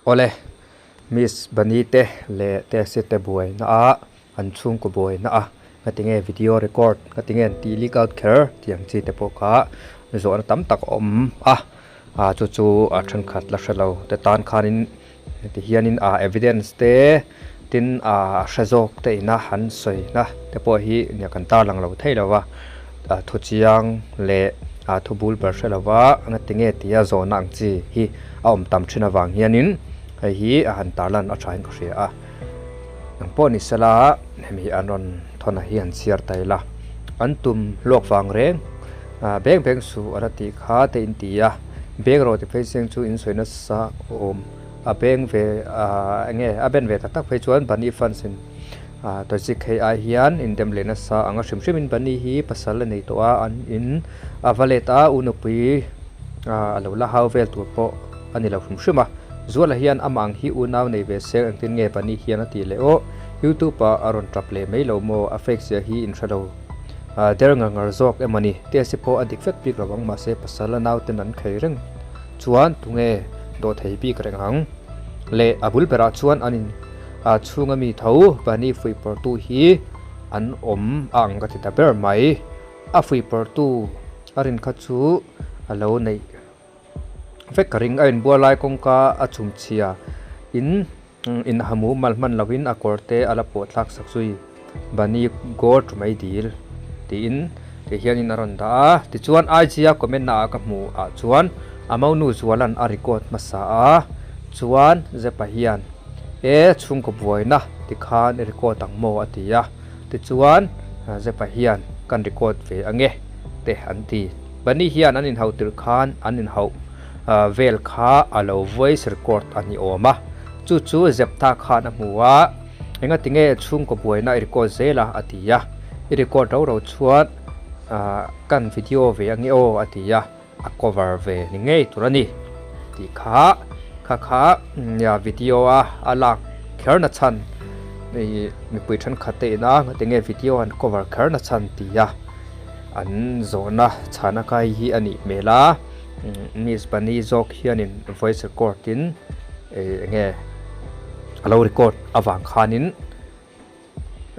Awle, Miss Bunny te leh Tesi te buaina a, an chhungkaw buaina a, ngatinge video record, ngatinge an tih leak out kher tih ang chi te pawh kha zawhna tam tak a awm a, ah chu chu a thenkhat la hre lo te tan khanin ti hianin ah evidence te tin ah hre zawk te ina an sawina te pawh hi nia kan tarlang lo thei lo va, ah thu chiang leh ah thu bul ber hre lo va ngatinge tia zawhna ang chi hi a awm tam thin avang hianin hei hi a han tarlan a thain ka hria a, eng pawh ni sela hemi an rawn thawn a hi an chhiar ta ila an tum luak vang reng ah beng beng suh a la tih kha te in ti a beng rawh ti phei seng chu in sawi nasa awm a beng ve ah eng nge a ben ve tak tak phei chuan bunny fans in ah tawzik hei ai hian in dem leh nasa ang a hrim hrim in bunny hi pasal a nei tawh a an in a va let a u nupui ah a lo la hau vel tur pawh a ni lo hrim hrim a Zuala hian amah ang hi unau nei ve se engtin nge bunny hian a tih leh aw youtube ah a rawn tap leh mai lo maw a fake zia hi in hre lo ah der ngar ngar zawk emaw ni test hi pawh a dik vek bik lo ang mahse pasal a nauten an khei reng chuan tunge dawh thei bik reng ang leh a bul berah chuan an in ah chhunga mi tho bunny fuihpawrtu hi an awm a ang ka ti ta ber mai a fuihpawrtu a rin kha chu a lo neih vek ka ring a inbual lai kawngka a chhumchhia in in hamu mal hman lovin a kawr te a la pawh thlak sak zui bunny goat mai dil tiin ti hianin a rawn dah a tichuan IG a comment na ah ka hmuh ah chuan a monu zualan a record hmasa a chuan Zepa hian e chhungkaw buaina tikhan i record ang maw a ti a tichuan Zepa hian kan record ve ange te an ti bunny hian an inhauh tirh khan an inhauh vel kha a lo voice record a ni awm a, chu chu Zeptha khan a hmu a, engati nge chhungkaw buaina i record zel a a ti a, i record ro ro chuan kan video ve ange aw a ti a, a cover ve ni ngei tur a ni tih kha kha kha nia video a a lak kher na chhan mipui thenkhat te ina ngati nge video an cover kher na chhan ti a an zawhna chhana kai hi a nih hmel a. Miss Bunny zawk hianin voice record in eng nge a lo record avang khanin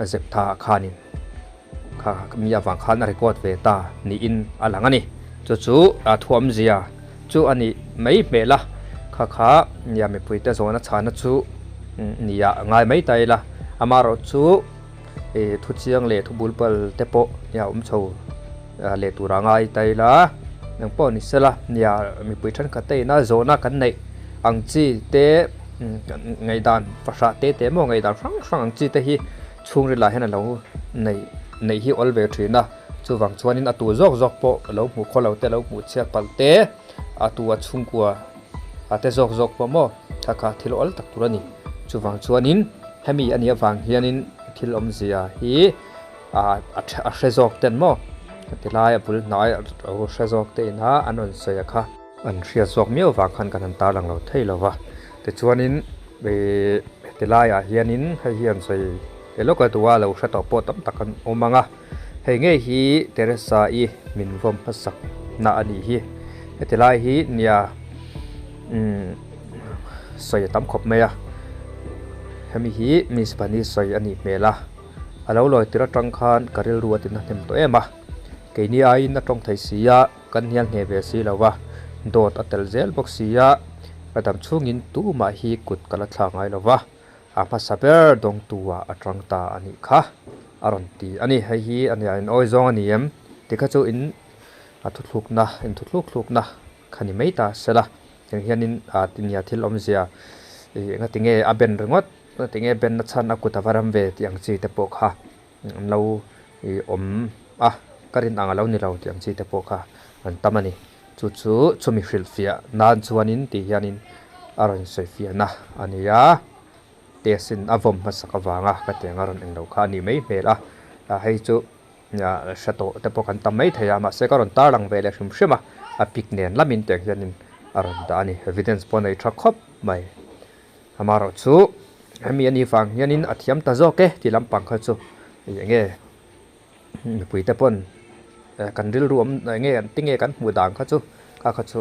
a zep tha ah khanin kha mi avang khan a record ve ta niin a lang a ni. Chu chu a thuamzia chu a nih mai hmel a, kha kha nia mipuite zawhna chhana chu nia ngai mai ta ila amaherawhchu ih thuchiang leh thubulpal te pawh nia awm chho. Leh tur a ngai ta ila eng pawh ni sela nia mipui thenkhat te ina zawhna kan neih ang chi te ngaihdan fahrah te te emaw ngaihdan hrang hrang ang chi te hi chhungril ah hian a lo neih neih hi awl ve thin a chuvang chuanin a tu zawk zawk pawh lo hmuh khaw lo te lo hmuh chhiat palh te a tu a chhungkua a te zawk zawk pawh maw kha kha thil awl tak tur a ni chuvang chuanin hemi a nih avang hianin thil awmzia hi. A hre zawk ten maw? Ti lai a bul hnai a hre zawk te ina an rawn sawi a kha. An hriat zawk miau vang khan kan han tarlang lo thei lo va. Tichuanin ih ti laiah hianin hei hi an sawi leh lawk a duh a, lo hre tawh pawh tam tak an awm ang a. Hei ngei hi Teresa-i min vawm hmasak na a nih hi. Heti lai hi nia umm sawi a tam khawp mai a. Hemi hi Miss Bunny sawi a nih hmel a. A lo lawi tir atang khan ka rilru a tina hnem tawh em a, keini aiin a tawng thei si a, kan hnial hneh ve si lo va, dawt a tel zel bawk si a, ka dam chhungin tumah hi kut ka la thlak ngai lo va, a hmasa ber dawngtu ah a tang ta a nih kha a rawn ti a ni. Hei hi a nia in awi zawng a ni em ti kha chu in a thuthlukna in thuthluk thlukna kha ni mai ta sela, tiang hianin a nia thil awmzia ih engatinge a ben ringawt. Tinge Ben a chhan a kut a va ram ve tih ang chi te pawh kha an lo ih awm a, ka rin ang a lo ni lo tih ang chi te pawh kha an tam a ni. Chu chu chumi hrilhfiah nan chuanin tih hianin a rawn sawifiahna a ni a, test in a vawm hmasak avanga ka tiang a rawn englo kha a nih mai hmel a, hei chu hre tawh te pawh kan tam mai thei a, mahse ka rawn tarlang ve leh hrim hrim a, a pic nen lamin tiang hianin a rawn dah a ni, evidence pawh a nei tha khawp mai. Amaherawh chu hemi a nih vang hianin a thiam ta zawk e tih lampang kha chu eng nge mipui te pawn kan rilru awm eng nge tinge kan hmuh dan kha chu kha kha chu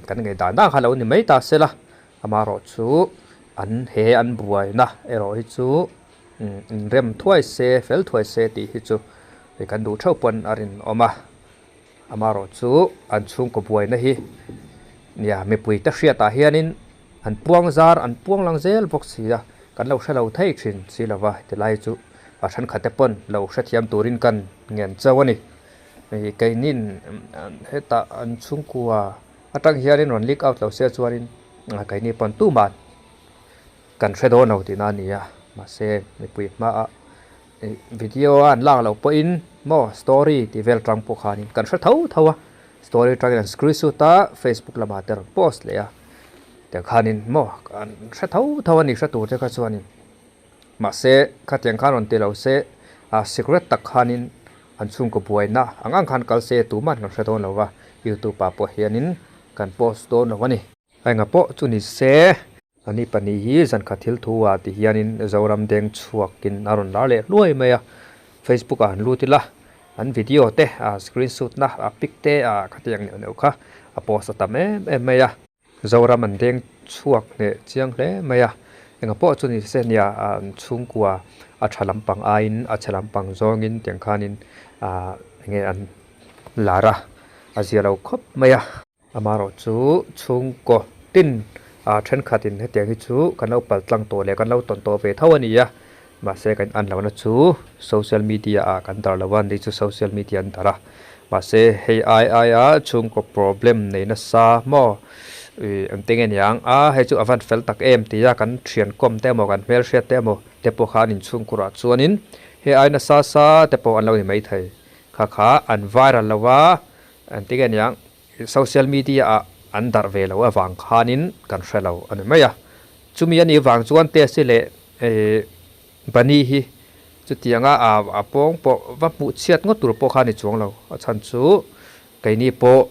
kan ngaih dan dan kha lo ni mai ta se la. Amaherawhchu an he an buaina erawh hi chu inrem thuai se fel thuai se tih hi chu kan duh theuh pawn a rinawm a. Amaherawhchu an chhungkaw buaina hi nia mipui te hriatah hianin an puang zar an puang lang zel bawk si a, kan lo hre lo thei thin si lo va, tilai chu a thenkhat te pawn lo hrethiam turin kan ngen chauh a ni. Hei keinin hetah an chhungkua atang hianin rawn leak out lo se chuanin keini pawn tumah kan hre dawn lo tihna a ni a, mahse mipui hmaah Video a an lak loh pawhin maw story tih vel tang pawh khanin kan hre tho tho a, story atangin an screenshot a, facebook lamah te rawn post leh a, tiang khanin maw an hre tho tho a ni hre tur te kha chuanin mahse khatiang khan rawn ti lo se a secret tak khanin an chhungkaw buaina ang ang khan kal se tumah an hre dawn lo va, youtube ah pawh hianin kan post dawn lo a ni. Enga pawh chu ni se. Ani pahnih hi zankhat thil thu ah ti hianin Zoram deng chhuakin a rawn lar leh hluai mai a, Facebook ah an lut ila an video te ah screenshot na ah pic te ah khatiang neuh neuh kha a post a tam em em mai a. Zoram an deng chhuak hneh chiang hle mai a, enga pawh chu ni se nia an chhungkua a tha lampang aiin a chhe lampang zawngin tiang khanin ah enge an lar a, a zia lo khawp mai a. Amaherawh chu chhungkaw tin ah thenkhatin hetiang hi chu kan lo pal tlang tawh leh kan lo tawn tawh ve tho a ni a, mahse kan an lohna chu social media ah kan darh lo a, ni chu social media an darh a, mahse hei ai aia chhungkaw problem nei nasa maw ih engtin nge niang a hei chu a van fel tak em tia kan thian kawm te emaw kan hmelhriat te emaw te pawh kha an inchhungkurah chuanin hei ai nasa sa te pawh an lo ni maithei kha kha an viral lo a engtin nge niang. Social media ah an darh ve loh avang khanin kan hre lo a ni mai a. Chumi a nih vang chuan Tesi leh Bunny hi chutianga a pawng pawh va hmuh chhiat ngawt tur pawh kha a ni chuang lo. A chhan chu keini pawh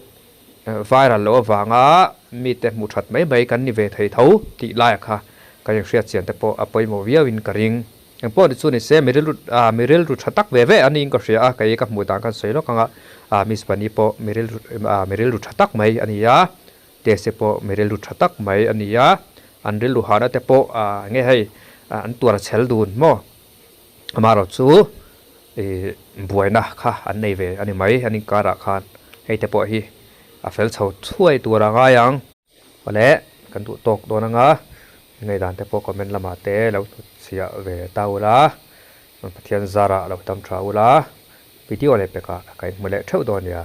viral loh avanga mite hmuh that mai mai kan ni ve thei tho tih laia kha kan inhriat chian te pawh a pawimawh viauin ka ring. Eng pawh ni chu ni se, mi rilru ah mi rilru tha tak ve ve a niin ka hria a, kei ka hmuh dan khan sawi lawk ang a, ah Miss Bunny pawh mi rilru ah mi rilru tha tak mai a ni a, Tese pawh mi rilru tha tak mai a ni a, an rilru hahna te pawh ah enge hei an tuar chhel dun maw? Amaherawh chu ih buaina kha an nei ve a ni mai, an inkarah khan hei te pawh hi a fel chho thuai tur a ngai ang. Awle, kan duh tawk dawn anga, ngaihdan te pawh comment lamah te lo hnutchhiah ve ta ula, Pathian zarah lo tam tha ula, video leh pekah ka inhmu leh theuh dawn nia.